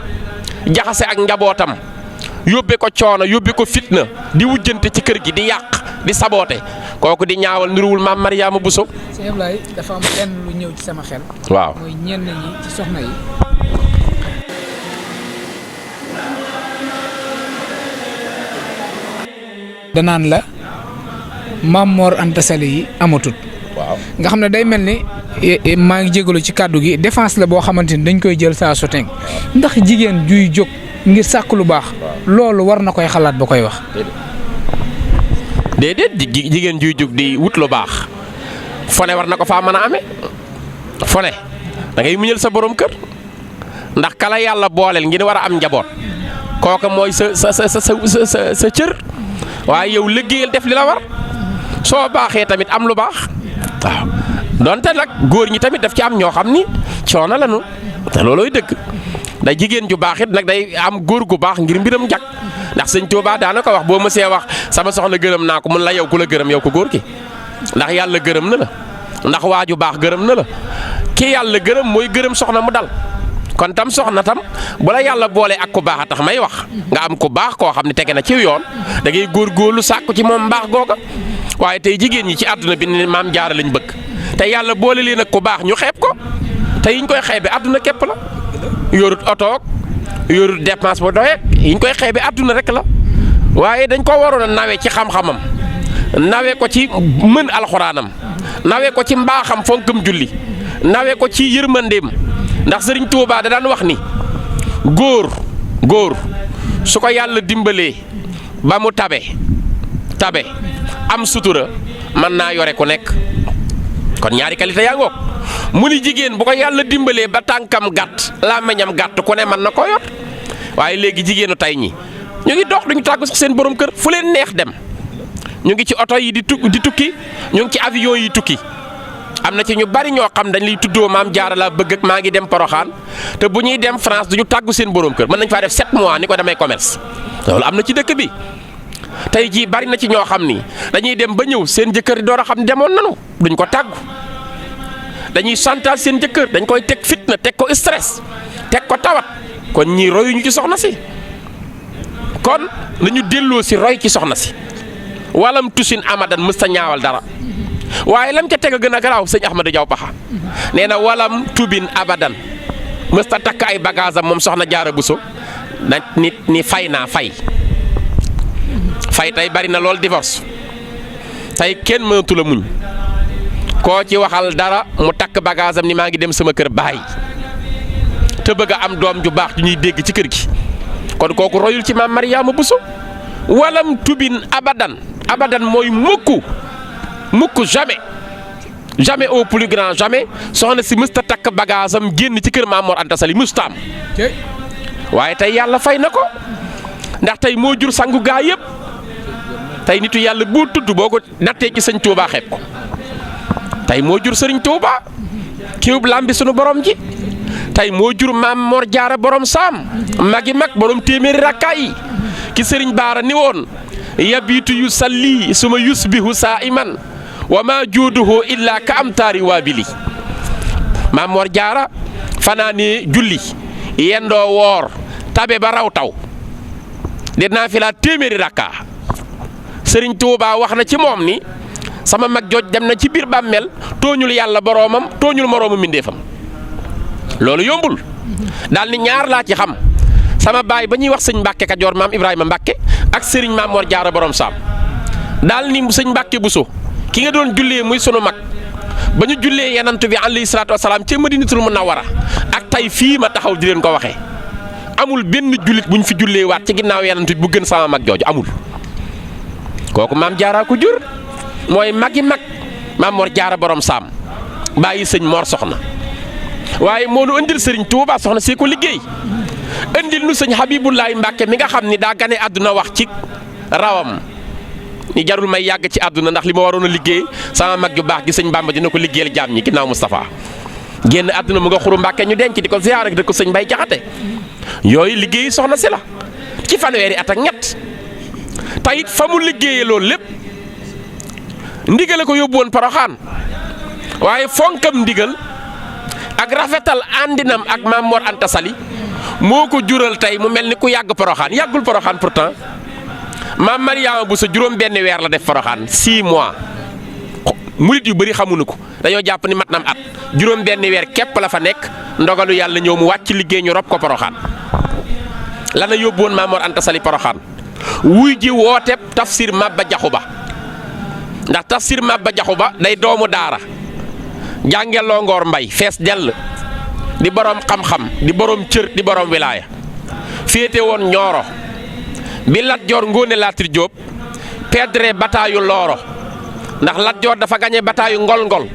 Speaker 3: jaxase ak njabootam yóbbe ko coono yóbbe ko fitna di wujjante ci kër gi di yàq di saboote kooku di ñaawal niruwul maam Mariama Bousso.
Speaker 2: sëñ Ablaye dafa am lenn lu ñëw ci sama xel.
Speaker 3: waaw
Speaker 2: mooy ñenn ñi ci soxna yi. danaan la Maam Mor Anta Sali yi amatut.
Speaker 3: waaw
Speaker 2: nga xam ne day mel ni maa ngi jégalu ci kàddu gi défense la boo xamante ni dañ koy jël saa su teng ndax jigéen juy jóg ngir sàkk lu baax. loolu war na koy xalaat ba koy wax.
Speaker 3: déedéet jigéen juy jóg di wut lu baax fone war na ko faa mën a amee fone da ngay muñal sa borom kër ndax kala yàlla booleel ngir war a am njaboot kooka mooy sa cër waaye yow liggéeyal def li la war soo baaxee tamit am lu baax waaw donte nag góor ñi tamit daf ci am ñoo xam ni coono la nu te loolooy dëgg da jigéen ju baax it nag day am góor gu baax ngir mbiram njàkk ndax sëñ Tuubaa daana ko wax boo mësee wax sama soxna gërëm naa ko mun la yow ku la gërëm yow ko góor ki ndax yàlla gërëm na la ndax waaju baax gërëm na la ki yàlla gërëm mooy gërëm soxna mu dal kon tam soxna tam bu la yàlla boolee ak ku baax a tax may wax nga am ku baax koo xam ne tege na ci yoon da ngay góorgóorlu sàkku ci moom mbaax googa waaye tey jigéen ñi ci àdduna bi ne maam jaara lañ bëgg te yàlla boole leen ak ku baax ñu xeeb ko te yiñ koy xeebe àdduna képp la yorut otoog yorut dépense bu doye yiñ koy xeebe àdduna rek la waaye dañ ko waroon a nawe ci xam-xamam nawe ko ci mën alxuraanam nawe ko ci mbaaxam fonkam julli nawe ko ci yërmandeem ndax sëriñ Tuubaa da daan wax ni góor su ko yàlla dimbalee ba mu tabe am sutura mën naa yore ku nekk kon ñaari qualité yaa ngoog mu ni jigéen bu ko yàlla dimbalee ba tànkam gàtt làmmiñam gàtt ku ne mën na koo yor waaye léegi jigéenu tey ñi ñu ngi dox duñu tàggu sax seen borom kër fu leen neex dem ñu ngi ci oto yi di tukki ñu ngi ci avion yi tukki am na ci ñu bari ñoo xam dañ lay tuddoo maam jaara laa bëgg ak maa ngi dem Poroxaan te bu ñuy dem France duñu tàggu seen borom kër mën nañ faa def 7 mois ni ko damay commerce loolu am na ci dëkk bi tey jii bari na ci ñoo xam ni dañuy dem ba ñëw seen jëkkër door a xam ne demoon nanu duñ ko tàggu dañuy santaal seen jëkkër dañ koy teg fitna teg ko stress teg ko tawat kon ñii royuñu ci soxna si kon nañu delloo si roy ci soxna si walam tusin amadan mës ta ñaawal dara waaye lam ca teg a gën a garaaw sëñ Ahmadou Diaw Paxa nee na walam tubin abadan mës ta takk ay bagage am moom soxna Jaara Buso na nit ni fay tey bari na lool divorce tey kenn mënatu la muñ koo ci waxal dara mu takk bagage am ni maa ngi dem sama kër baay te bëgg a am doom ju baax ju ñuy dégg ci kër gi kon kooku royul ci maam Mariama Bousso walam tubin abadan mooy mukk jamais au plus grand jamais soxna si mësta takk bagage am génn ci kër Maam Mor Anta Sali mësta am waaye tey yàlla fay na ko ndax tey moo jur sangu gaa yëpp tey nitu yàlla boo tudd boo ko nattee ci sëñ Touba xeeb ko tey moo jur sëriñ Touba kiwub lambi sunu borom ji tey moo jur Maam Mor Jaara borom saam magi mag borom téeméeri rakkaay yi ki sëriñ Baara ni woon yabiitu yu salli suma yusbihu saa iman wa ma juuduhu illa ka am taari waabili Maam Mor Jaara fanaane julli yendoo woor tabe ba raw taw dinaa fi laa téeméeri rakka sëriñ Touba wax na ci moom ni sama mag jooj dem na ci biir bàmmeel tooñul yàlla boroomam tooñul moroomu mbindéefam loolu yombul daal ni ñaar laa ci xam sama baay ba ñuy wax sëñ Mbàkke Kajoor maam Ibrahima Mbàkke ak sëriñ Maam Mor Jaara borom saam daal ni sëñ Mbàkke Buso ki nga doon jullee muy sunu mag ba ñu jullee yanant bi alayhi salaatu wasalaam ca Madinatul Munawwara ak tey fii ma taxaw di leen ko waxee amul benn jullit bu ñu fi jullee waat ci ginnaaw yanant bi bu gën sama mag jooju amul kooku maam Jaara ko jur mooy magi mag Maam Mor Jaara borom saam bàyyi sëñ Mor Soxna waaye moo nu indil sëriñ Tuuba soxna see ko liggéey indil nu sëñ Habibullahi Mbàkke mi nga xam ni daa gane àdduna wax ci rawam ni jarul may yàgg ci àdduna ndax li ma waroon a liggéey sama mag ju baax gi sëñ Bamba dina ko liggéeyal jaam ñi ginnaaw Moustapha génn àdduna mu nga Xuru Mbàkke ñu denc di ko ziyaar ak di ko sëñ Mbay Jaxate yooyu liggéey soxna si la ci fanweeri at ak ñett tayit fa mu liggéeyee loolu lépp ndigale ko yóbbu woon Poroxaan waaye fonkam ndigal ak rafetal àndinam ak Maam Mor Anta Sali moo ko jural tey mu mel ni ku yàgg Poroxaan yàggul Poroxaan pourtant Maam Mariama bu sa juróom benn weer la def Poroxaan 6 mois murit yu bëri xamuñu ko dañoo jàpp ni mat nam at juróom benn weer képp la fa nekk ndogalu yàlla ñëw mu wàcc liggéey ñu rob ko Poroxaan lana yóbbu woon Maam Mor Anta Sali Poroxaan wuy ji wooteeb tafsir Maba Jaxu Ba ndax tafsir Maba Jaxu Ba day doomu daara jànge Longoor Mbay fees dell di borom xam-xam di borom cër di borom wilaaya féete woon Ñooro bi Lat Joor Ngoone Laatir Jóob perdre bataayu Looro ndax Lat Joor dafa gagné bataayu Ngol-Ngol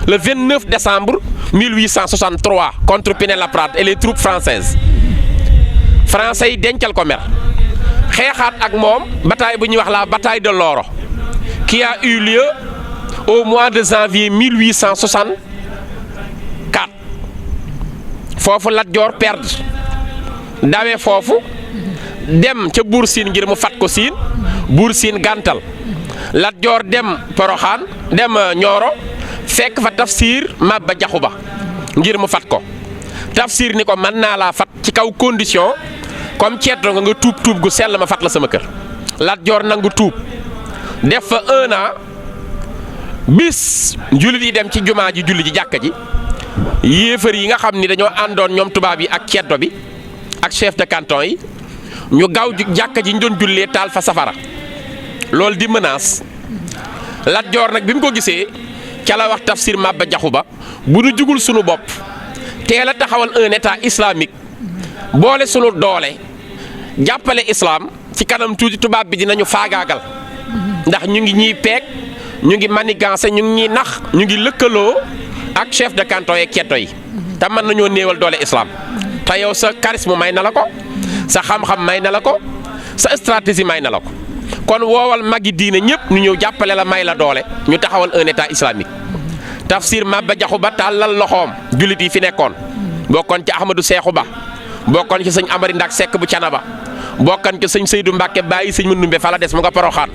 Speaker 3: le 29 décembre 1863 contre Pinet-Laprade et les troupes françaises français yi dencal ko mer xeexaat ak moom bataille bu ñuy wax la bataille de Looro qui a eu lieu au mois de janvier 1864 foofu Lat Joor perdre dawe foofu dem ca Buur Siin ngir mu fat ko Siin Buur Siin gàntal Lat Joor dem Poroxaan dem Ñooro fekk fa tafsir Maba Jaxu Ba ngir mu fat ko tafsir ni ko mën naa laa fat ci kaw condition comme ceetoo nga tuub gu sell ma fat la sama kër Lat Joor nangu tuub def fa 1 an bis jullit yi dem ci jumaa ji julli ji jàkka ji yéefar yi nga xam ni dañoo àndoon ñoom tubaab yi ak ceddo bi ak chef de canton yi ñu gaaw jàkka ji ñu doon jullee taal fa safara loolu di menace Lat Joor nag bi mu ko gisee ca la wax tafsir Maba Jaxu Ba bu nu jugul sunu bopp teel a taxawal un état islamique boole sunu doole jàppale islam ci kanam tuuti tubaab bi dinañu faagaagal ndax ñu ngi ñiy peeg ñu ngi manigancé ñu ngi ñiy nax ñu ngi lëkkaloo ak chef de canton yeeg ceddo yi te mën nañoo néewal doole islam te yow sa charisme may na la ko sa xam-xam may na la ko sa stratégie may na la ko kon woowal magi diine ñëpp ñu ñëw jàppale la may la doole ñu taxawal un état islamique tafsir Maba Jaxu Ba tàllal loxoom jullit yi fi nekkoon bokkoon ci Ahmadou Seexu Ba bokkoon ci sëñ Amari Ndak Sekk bu Canaba bokkoon ci sëñ Seydou Mbàkke bàyyi sëñ Mandumbe fa la des mu nga Poroxaan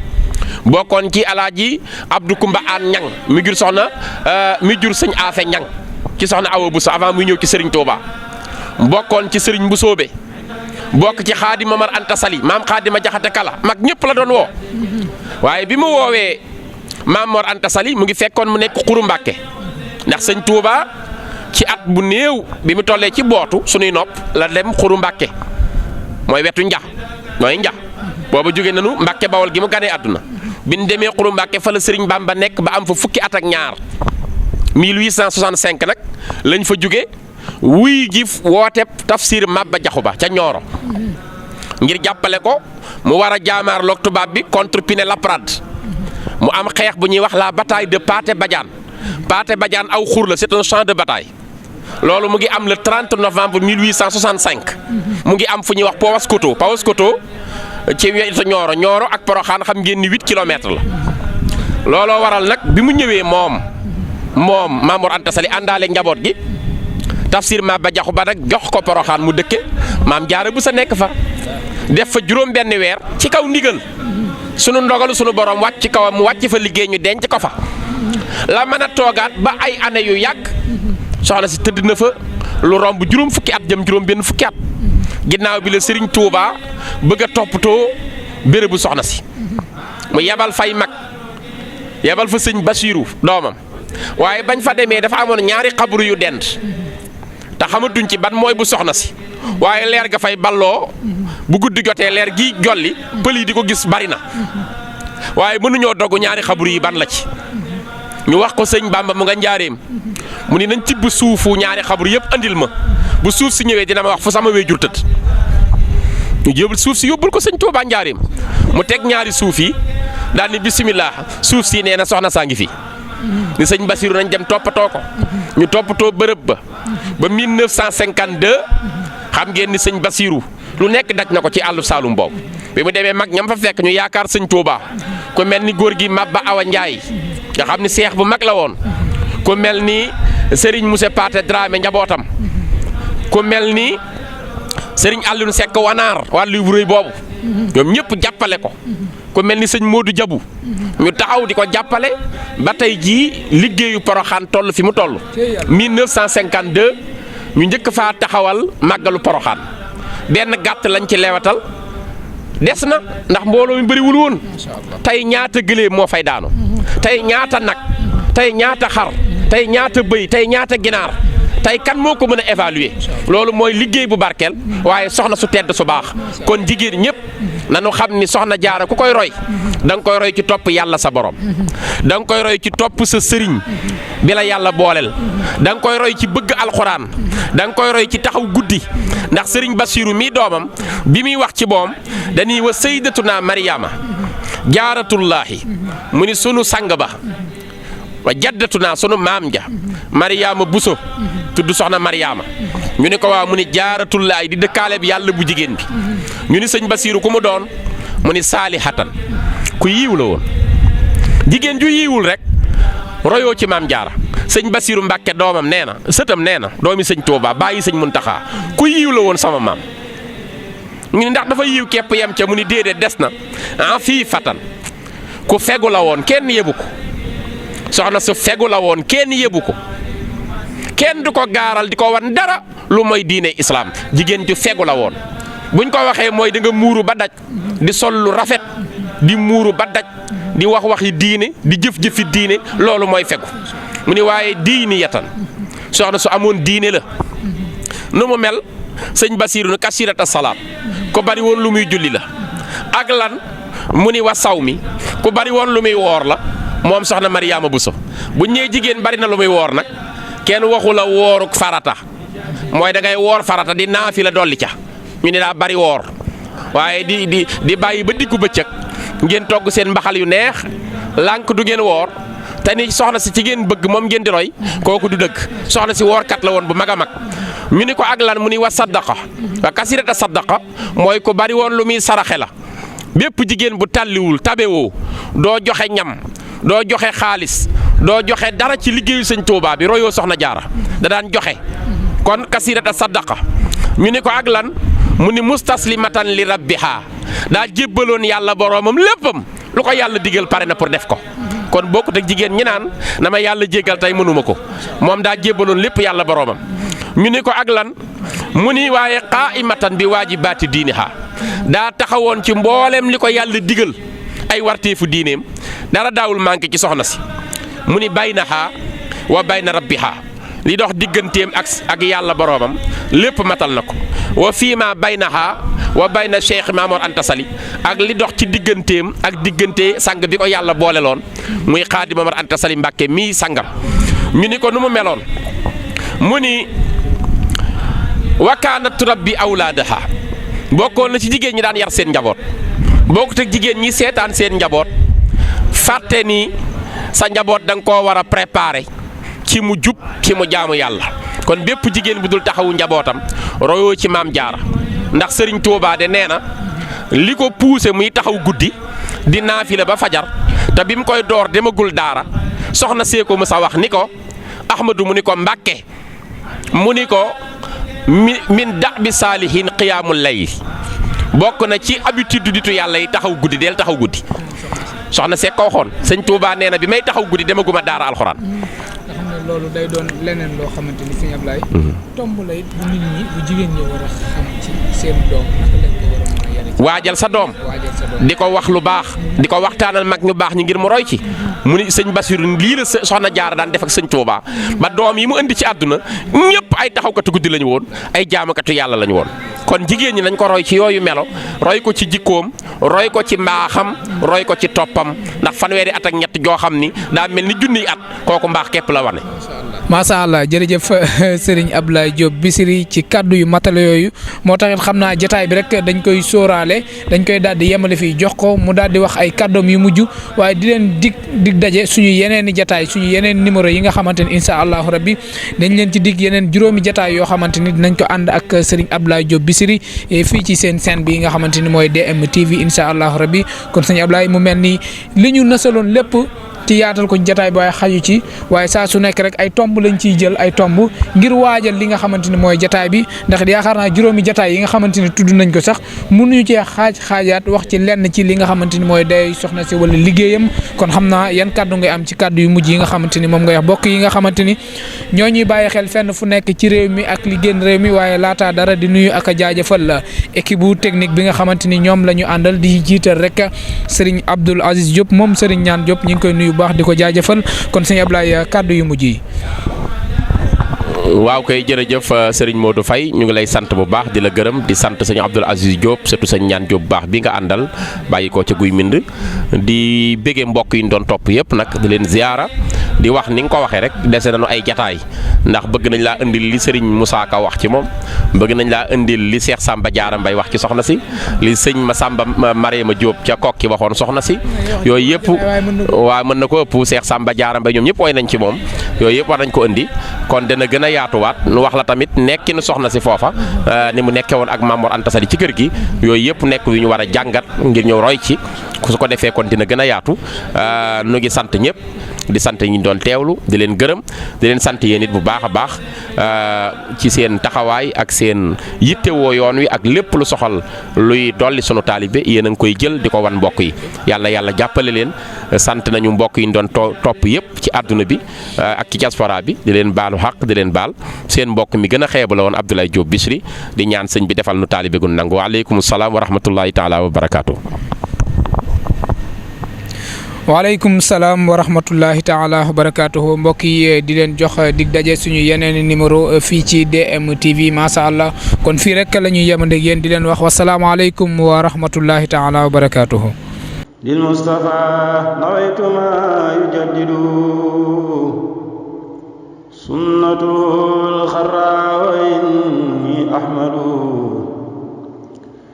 Speaker 3: bokkoon ci alaaji Abdou Kumba Aan Ñang mi jur soxna mi jur sëñ Afe Ñang ci soxna Awa Bousso avant muy ñëw ci Serigne Touba bokkoon ci Serigne Mbusoobe bokk ci Xaadima Mamar Anta Sali maam Xaadima Jaxate Kala mag ñëpp la doon woo waaye bi mu woowee Maam Mor Anta Sali mu ngi fekkoon mu nekk Xuru Mbàkke ndax sëñ Touba ci at bu néew bi mu tollee ci bootu sunuy nopp la dem Xuru Mbàkke mooy wetu njax mooy njax booba jóge nanu Mbàkke Bawol gi mu ganee àdduna bi ñu demee Xuru Mbàkke fa la Sëriñ Bamba nekk ba am fa fukki at ak ñaar 1865 nag lañ fa jóge wuy ji woote tafsir Maba Jaxu Ba ca Ñooro ngir jàppale ko mu war a jaamaarloog tubaab bi contre Pinet-Laprade mu am xeex bu ñuy wax la bataille de Pathé Badiane Pathé Badiane aw xur la c'est un champ de bataille loolu mu ngi am le 30 novembre 1865 mu ngi am fu ñuy wax Paoskoto ci wetu Ñooro Ñooro ak Poroxaan xam ngeen ni 8 kilomètres la looloo waral nag bi mu ñëwee moom Maam Mor Anta Sali àndaale njaboot gi tafsir Maba Jaxu Ba nag jox ko Poroxaan mu dëkke Maam Jaara bu sa nekk fa def fa juróom benn weer ci kaw ndigal sunu ndogalu sunu borom wàcc ci kawam mu wàcc fa liggéey ñu denc ko fa la mën a toogaat ba ay année yu yàgg soxna si tëdd na fa lu romb juróom fukki at jëm juróom benn fukki at ginnaaw bi la Serigne Touba bëgg a toppatoo bérébu soxna si mu yebal fay mag yebal fa sëñ Basiiru doomam waaye bañ fa demee dafa amoon ñaari xabru yu dend te xamatuñ ci ban mooy bu soxna si waaye leer ga fay balloo bu guddi jotee leer gi jolli pël yi di ko gis bari na waaye mënuñoo dogg ñaari xabru yi ban la ci ñu wax ko sëñ Bamba mu nga njaareem mu ni nañ tibb suufu ñaari xabru yëpp andil ma bu suuf si ñëwee dina ma wax fu sama wéjur tëdd ñu jëbal suuf si yóbbul ko sëñ Tuubaa njaareem mu teg ñaari suuf yi daal ni bisimilah suuf si nee na soxna saa ngi fi ni sëñ Basiru nañ dem toppatoo ko ñu toppatoo bërëb ba 1952 xam ngeen ni sëñ Basiiru lu nekk daj na ko ci àllu Saalum boobu bi mu demee mag ñam fa fekk ñu yaakaar sëñ Touba ku mel ni góor gi Mabba Awa Ndiaye nga xam ni seex bu mag la woon ku mel ni Serigne Moussa Paté Dramé njabootam ku mel ni Serigne Alioune Seck Wanaar wàllu wuréy boobu ñoom ñëpp jàppale ko ku mel ni sëñ Modou Diabou ñu taxaw di ko jàppale ba tey jii liggéeyu Poroxaan toll fi mu toll 1952 ñu njëkk faa taxawal màggalu Poroxaan benn gàtt lañ ci leewatal des na ndax mbooloo mi bëriwul woon tey ñaata gëléem moo fay daanu tey ñaata nag tey ñaata xar tey ñaata bëy tey ñaata ginaar tey kan moo ko mën a évaluer loolu mooy liggéey bu barkeel waaye soxna su tedd su baax kon jigéen ñëpp nanu xam ni soxna jaara ku koy roy da nga koy roy ci topp yàlla sa borom da nga koy roy ci topp sa sëriñ bi la yàlla booleel da nga koy roy ci bëgg alxuraan da nga koy roy ci taxaw guddi ndax sëriñ Basiiru mii doomam bi muy wax ci boom dañuy wa sayyidatuna Mariama jaaratullaahi mu ni sunu sang ba wa jaddatuna sunu maam ja Mariama Buso tudd soxna Mariama ñu ni ko waaw mu ni jaaratullaahi di dëkkaale bi yàlla bu jigéen bi ñu ni sëñ Basiiru ku mu doon mu ni saalihatan ku yiiw la woon jigéen ju yiiwul rek royoo ci maam jaara sëñ Basiiru Mbàkke doomam nee na sëtam nee na doomi sëñ Tuubaa bàyyi sëñ Muntaxaa ku yiiw la woon sama maam ñu ni ndax dafa yiiw képp yem ca mu ni déedéet des na fii fatan ku fegu la woon kenn yebu ko soxna su fegu la woon kenn yebu ko kenn du ko gaaral di ko wan dara lu mooy diine islaam jigéen ju fegu la woon buñ ko waxee mooy da nga muuru ba daj di sol lu rafet di muuru ba daj di wax waxi diine di jëf-jëfi diine loolu mooy fegu mu ni waaye diini yatan soxna su amoon diine la nu mu mel sëñ Basiiru ne kasirata salaat ku bari woon lu muy julli la ak lan mu ni wa saw mi ku bari woon lu muy woor la moom soxna Mariama Bousso bu ñëwee jigéen bari na lu muy woor nag kenn waxu la wooruk farata mooy da ngay woor farata di naafi la dolli ca ñu ne daa bari woor waaye di bàyyi ba diggu bëccëg ngeen togg seen mbaxal yu neex lànk du ngeen woor te ni soxna si ci ngeen bëgg moom ngeen di roy kooku du dëgg soxna si woorkat la woon bu mag a mag ñu ni ko ak lan mu ni wa saddaqa wa kasirata saddaqa mooy ko bari woon lu muy saraxe la bépp jigéen bu tàlliwul tabewoo doo joxe ñam doo joxe xaalis doo joxe dara ci liggéeyu sëñ Tuubaa bi royoo soxna jaara da daan joxe kon kasirata saddaqa ñu ni ko ak lan mu ni mustaslimatan li rabbiha daa jébbaloon yàlla boroomam léppam lu ko yàlla digal pare na pour def ko kon bokkut ak jigéen ñi naan na ma yàlla jéggal tey mënuma ko moom daa jébbaloon lépp yàlla boroomam ñu ni ko ak lan mu ni waaye qaa'imatan bi waajibaati diiniha daa taxawoon ci mboolem li ko yàlla digal ay warteefu diineem dara daawul manqué ci soxna si mu ni baynaha wa bayna rabbiha li dox digganteem ak yàlla boroomam lépp matal na ko wa fii ma baynaha wa bayna Cheikh Mamoor Anta Sali ak li dox ci digganteem ak diggante sang bi ko yàlla boole loon muy Xaadi Mamoor Anta Sali Mbàkke mii sangam ñu ni ko nu mu meloon mu ni wa kaanat turabbi awlaadaha bokkoon na ci jigéen ñi daan yar seen njaboot bokkut ak jigéen ñi seetaan seen njaboot fàtte ni sa njaboot da nga koo war a préparer ci mu jub ci mu jaamu yàlla kon bépp jigéen bu dul taxawu njabootam royoo ci maam jaara ndax sëriñ Tuubaa de nee na li ko poussé muy taxaw guddi di naafila ba fajar te bi mu koy door demagul daara soxna see ko mësa wax ni ko Ahmadu mu ni ko Mbàkke mu ni ko min da'bi saalihin qiyaamul layl bokk na ci habitude ditu yàlla yi taxaw guddi del taxaw guddi soxna see ko waxoon sëñ Tuubaa nee na bi may taxaw guddi demaguma daara alxuraan.
Speaker 2: nga xam ne loolu day doon leneen loo xamante ni sëñ Ablaye. tomb la it bu nit ñi bu jigéen ñi war a xam ci seen doom naka lañ ko war a mën a yare
Speaker 3: waajal sa doom di ko wax lu baax di ko waxtaanal mag ñu baax ñi ngir mu roy ci mu ni sëñ Basiru lii la soxna Jaara daan def ak sëñ Tuubaa ba doom yi mu indi ci àdduna ñëpp ay taxawkatu guddi lañu woon ay jaamakatu yàlla lañu woon kon jigéen ñi nañ ko roy ci yooyu melo roy ko ci jikkoom roy ko ci mbaaxam roy ko ci toppam ndax fanweeri at ak ñett joo xam ni daa mel ni junniy at kooku mbaax képp la wane.
Speaker 2: macha allah jërëjëf Serigne Ablaye Diop Bichri ci kaddu yu matale yooyu moo taxit xam naa jotaay bi rek dañ koy sóor sóoraale dañ koy daal di yemale fii jox ko mu daal di wax ay kàddoom yu mujj waaye di leen dig daje suñu yeneen i jataay suñu yeneen numéro yi nga xamante ni incha allahu rabbi dañ leen ci dig yeneen juróomi jataay yoo xamante ni dinañ ko ànd ak Serigne Abdoulaye Diop Bichri fii ci seen chaîne bi nga xamante ni mooy DM TV incha allahu rabbi kon sëñ Abdoulaye mu mel ni li ñu nasaloon lépp ci yaatal ko jataay bi waaye xaju ci waaye saa su nekk rek ay tomb lañ ciy jël ay tomb ngir waajal li nga xamante ni mooy jataay bi ndax yaakaar naa juróomi jataay yi nga xamante ni tudd nañ ko sax mënuñu cee xaajaat wax ci lenn ci li nga xamante ni mooy day soxna si wala liggéeyam kon xam naa yan kàddu ngay am ci kàddu yu mujj yi nga xamante ni moom ngay wax bokk yi nga xamante ni ñoo ñuy bàyyi xel fenn fu nekk ci réew mi ak li génn réew mi waaye laataa dara di nuyu ak a jaajëfal la équipe bu technique bi nga xamante ni ñoom la ñu àndal di jiital rek Serigne Abdoul Aziz Diop moom Serigne Ñaan Diop ñu ngi koy nuyu baax di ko jaajëfal kon sëñ Ablaye kàddu yu mujj yi.
Speaker 3: waaw kay jërëjëf Serigne Modou Faye ñu ngi lay sant bu baax di la gërëm di sant sëñ Abdoul Aziz Diop surtout sëñ Ñaan Diop bu baax bi nga àndal bàyyi ko ca guy mind di béggee mbokk yi ñu doon topp yëpp nag di leen ziyaara di wax ni nga ko waxee rek dese nañu ay jataay ndax bëgg nañ laa indil li Serigne Moussa Ka wax ci moom bëgg nañ laa indil li Cheikh Samba Diarra Mbaye wax ci soxna si li sëñ Massamba Mariama Diop ca Kokki waxoon soxna si yooyu yëpp waaw mën na ko ëpp Cheikh Samba Diarra Mbaye ñoom ñëpp way nañ ci moom yooyu yëpp war nañ ko indi kon dana gën a yaatuwaat nu wax la tamit nekkinu soxna si foofa ni mu nekkee woon ak Mamour Anta Sali ci kër gi yooyu yëpp nekk yu ñu war a jàngat ngir ñëw roy ci su ko defee kon dina gën a yaatu nu ngi sant ñëpp di sant ñi doon teewlu di leen gërëm di leen sant yéen it bu baax a baax ci seen taxawaay ak seen yittewoo yoon wi ak lépp lu soxal luy dolli sunu taalibe yéen a ngi koy jël di ko wan mbokk yi yàlla jàppale leen sant nañu mbokk yi ñu doon topp yëpp ci àdduna bi ak ci diaspora bi di leen baalu xaq di leen baal seen mbokk mi gën a xeebu la woon Abdoulaye Diop Bichri di ñaan sëñ bi defal nu taalibe gu nangu waaleykum salaam wa rahmatullahi taala wa barakaatu.
Speaker 2: waaleykum salaam wa rahmatullahi taala wa barakaatuhu mbokk yi di leen jox dig daje suñu yeneen numéro fii ci DM TV macha allah kon fii rek la ñuy yemande ak yéen di leen wax wasalaamaaleykum wa rahmatullahi taala wa barakaatuhu.
Speaker 1: lil Mustafa nawaytu ma yujaddidu sunnatul xarra wa inni ahmadu